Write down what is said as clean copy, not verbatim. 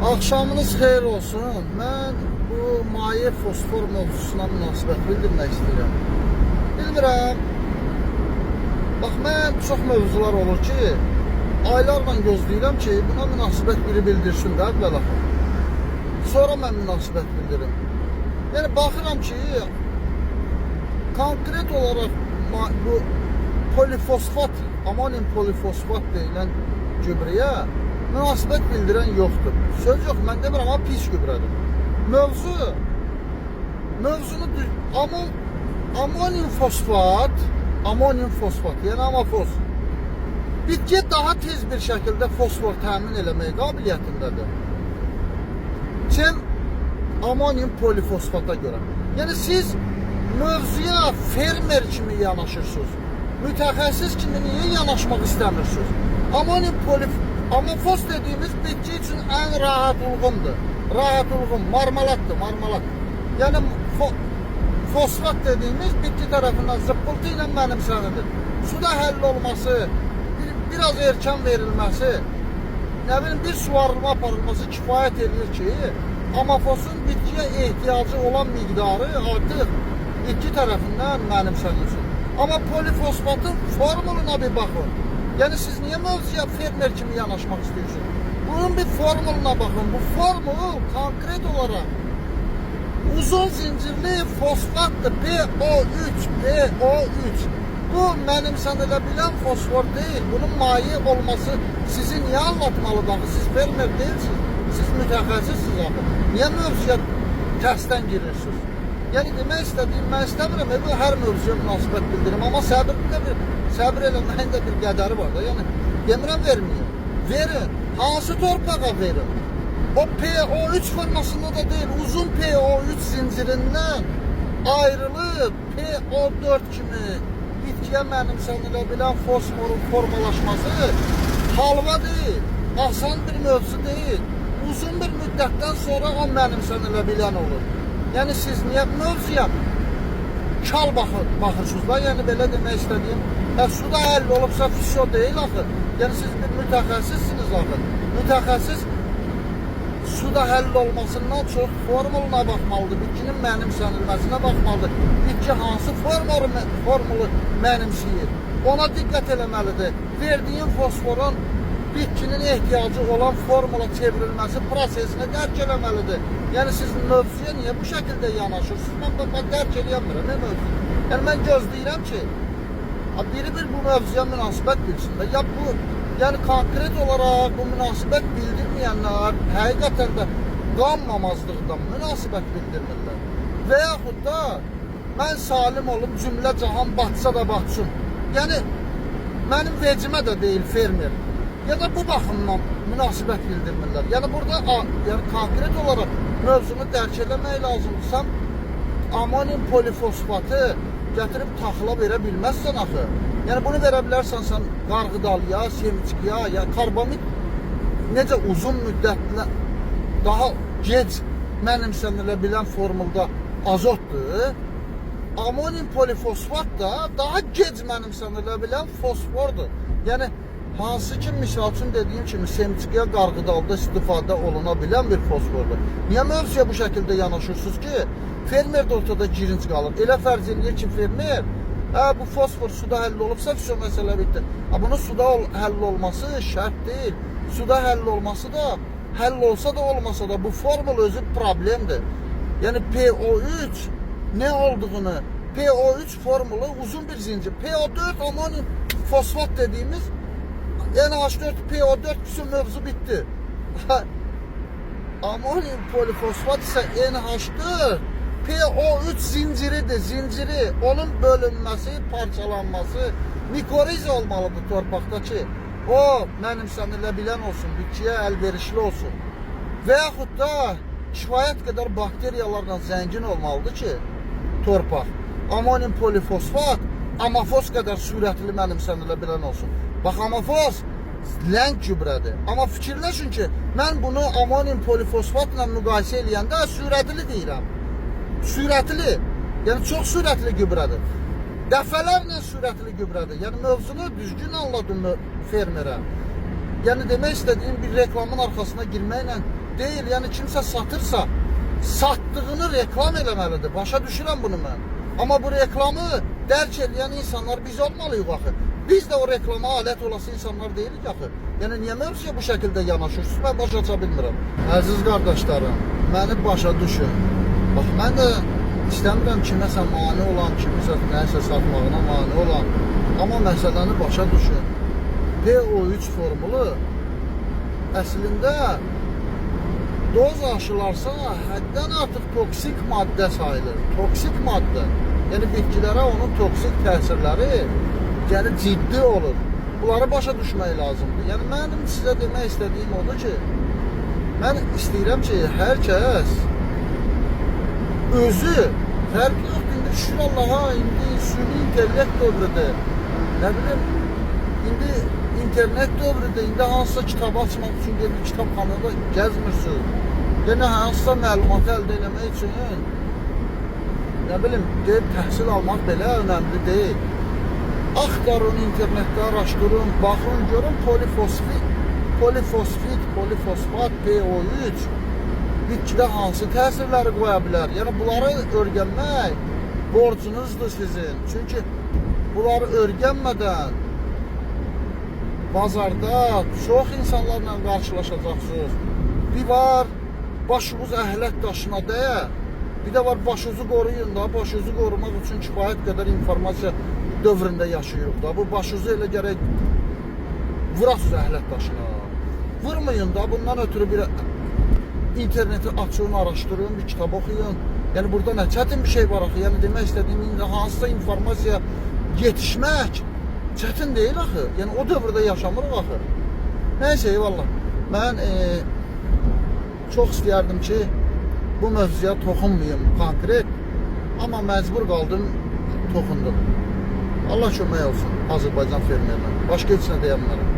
Axşamınız xeyir olsun. Mən bu maye fosfor mövzusuna münasibət bildirmək istəyirəm. Bilmirəm. Bax, mən çox mövzular olur ki, aylarla gözləyirəm ki, buna münasibət biri bildirsin də əvvəl axır. Sonra mən münasibət bildirim. Yəni baxıram ki, konkret olaraq bu polifosfat, amonium polifosfat deyilən gübrəyə münasibət bildirən yoxdur. Söz yox, mən demirəm, amma pis gübrədir. Mövzunu amonium fosfat, amonium fosfat, yəni amofos bitkiyə daha tez bir şəkildə fosfor təmin eləmək qabiliyyətindədir. Çem amonium polifosfata görə. Yəni siz mövzuya fermer kimi yanaşırsınız. Mütəxəssis kimi niyə yanaşmaq istəmirsiniz? Amonium amofos dediyimiz bitki üçün ən rahat uyğundur. Rahat uyğun, marmalatdır, marmalat. Yəni fosfat dediyimiz bitki tərəfindən zıppıltı ilə mənimsənilir. Suda həll olması, biraz erkən verilməsi, nə bilim bir suvarılma aparılması kifayət edir ki, amafosun bitkiyə ehtiyacı olan miqdarı artıq bitki tərəfindən mənimsənilsin. Amma polifosfatın formuluna bir baxın. Yəni siz niyə mövzuya fermer kimi yanaşmaq istəyirsiniz? Bunun bir formuluna baxın. Bu formul konkret olaraq uzun zincirli fosfatdır. PO3, PO3. Bu mənimsənilə bilən fosfor deyil. Bunun maye olması sizi niyə anlatmalıdır axı? Siz fermer deyilsiniz. Siz mütəxəssissiniz axı. Niyə mövzuya tərsdən girirsiniz? Yəni demək istədiyim, mən istəmirəm bu hər mövzuya münasibət bildirim, amma səbr eləməyin də bir qədəri var da. Yəni demirəm verməyin. Verin. Hansı torpağa verin? O PO3 formasında da deyil, uzun PO3 zincirindən ayrılıb PO4 kimi bitkiyə mənimsənilə bilən fosforun formalaşması halva deyil, asan bir mövzu deyil. Uzun bir müddətdən sonra o mənimsənilə bilən olur. Yəni siz niyə mövzuya kal baxırsınız da? Yəni belə demək istədiyim, suda həll olubsa fisyo deyil axı. Yəni siz bir mütəxəssissiniz axı. Mütəxəssis suda həll olmasından çox formuluna baxmalıdır, bitkinin mənimsənilməsinə baxmalıdır. Bitki hansı formulu mənimsəyir, ona diqqət eləməlidir. Verdiyin fosforun bitkinin ehtiyacı olan formula çevrilməsi prosesini dərk eləməlidir. Yəni siz mövzuya niyə bu şəkildə yanaşırsınız? Mən dərk eləyə bilmirəm mövzuyu. Yəni mən gözləyirəm ki, biri bir bu mövzuya münasibət bilsin də. Ya bu, yəni konkret olaraq bu münasibət bildirməyənlər həqiqətən də qanmamazlıqdan münasibət bildirmirlər. Və yaxud da mən salim olum, cümlə cahan batsa da batsın. Yəni mənim vecimə də deyil fermer. Ya da bu baxımdan münasibət bildirmirlər. Yəni burada yəni konkret olaraq mövzunu dərk eləmək lazımdır. Sən amonium polifosfatı gətirib taxıla verə bilməzsən axı. Yəni bunu verə bilərsən sən qarğıdalıya, semiçkiya, ya karbamid necə uzun müddətli daha gec mənimsənilə bilən formulda azotdur. Amonium polifosfat da daha gec mənimsənilə bilən fosfordur. Yəni hansı ki, misal üçün dediyim kimi semiçkiya, qarğıdalıda istifadə oluna bilən bir fosfordur. Niyə mövzuya bu şəkildə yanaşırsınız ki, fermer də ortada girinc qalır. Elə fərz eləyir ki, fermer, bu fosfor suda həll olubsa, vəsə məsələ bitdi. Bunun suda həll olması şərt deyil. Suda həll olması da, həll olsa da olmasa da bu formul özü problemdir. Yəni PO3 nə olduğunu, PO3 formulu uzun bir zincir. PO4 amonium fosfat dediyimiz NH4 PO4 bütün mövzu bitdi. Amonium polifosfat isə NH4 PO3 zinciridir, zinciri. Onun bölünməsi, parçalanması, mikoriza olmalıdır torpaqda ki, o mənimsənilə bilən olsun, bitkiyə əlverişli olsun. Və yaxud da kifayət qədər bakteriyalarla zəngin olmalıdır ki, torpaq. Amonium polifosfat amofos qədər sürətli mənimsənilə bilən olsun. Bax, amofos ləng gübrədir. Amma fikirləşin ki, mən bunu amonium polifosfatla müqayisə eləyəndə sürətli deyirəm. Sürətli, yəni çox sürətli gübrədir. Dəfələrlə sürətli gübrədir. Yəni mövzunu düzgün anladım fermerə. Yəni demək istədiyim bir reklamın arxasına girməklə deyil. Yəni kimsə satırsa, satdığını reklam eləməlidir. Başa düşürəm bunu mən. Amma bu reklamı dərk eləyən insanlar biz olmalıyıq axı. Biz də o reklama alət olası insanlar deyilik axı. Yəni niyə mövzuya bu şəkildə yanaşırsınız? Mən başa aça bilmirəm. Əziz qardaşlarım, məni başa düşün. Bax, mən də istəmirəm kiməsə mane olan, kimisə nəyisə satmağına mane olan. Amma məsələni başa düşün. PO3 formulu əslində doz aşılarsa həddən artıq toksik maddə sayılır. Toksik maddə. Yəni bitkilərə onun toksik təsirləri yəni ciddi olur. Bunları başa düşmək lazımdır. Yəni mənim sizə demək istədiyim odur ki, mən istəyirəm ki, hər kəs özü fərqi yoxdur. İndi şükür Allaha, indi süni intellekt dövrüdür. Nə bilim, indi internet dövrüdür. İndi hansısa kitabı açmaq üçün gedib kitabxanada gəzmirsiniz. Yəni hansısa məlumatı əldə eləmək üçün nə bilim, gedib təhsil almaq belə önəmli deyil. Axtarın internetdə, araşdırın, baxın, görün polifosfit, polifosfit, polifosfat, PO3 bitkidə hansı təsirləri qoya bilər? Yəni bunları öyrənmək borcunuzdur sizin. Çünki bunları öyrənmədən bazarda çox insanlarla qarşılaşacaqsınız. Bir var başınız əhlət daşına dəyə, bir də var başınızı qoruyun da, başınızı qorumaq üçün kifayət qədər informasiya dövründə yaşayırıq da. Bu başınızı elə gərək vurasınız əhlət daşına. Vurmayın da, bundan ötürü bir interneti açın, araşdırın, bir kitab oxuyun. Yəni burada nə çətin bir şey var axı. Yəni demək istədiyim indi hansısa informasiya yetişmək çətin deyil axı. Yəni o dövrdə yaşamırıq axı. Nəysə, eyvallah. Mən çox istəyərdim ki, bu mövzuya toxunmayım konkret, amma məcbur qaldım, toxundum. Allah kömək olsun Azərbaycan fermerinə. Başqa heç nə deyə bilmərəm.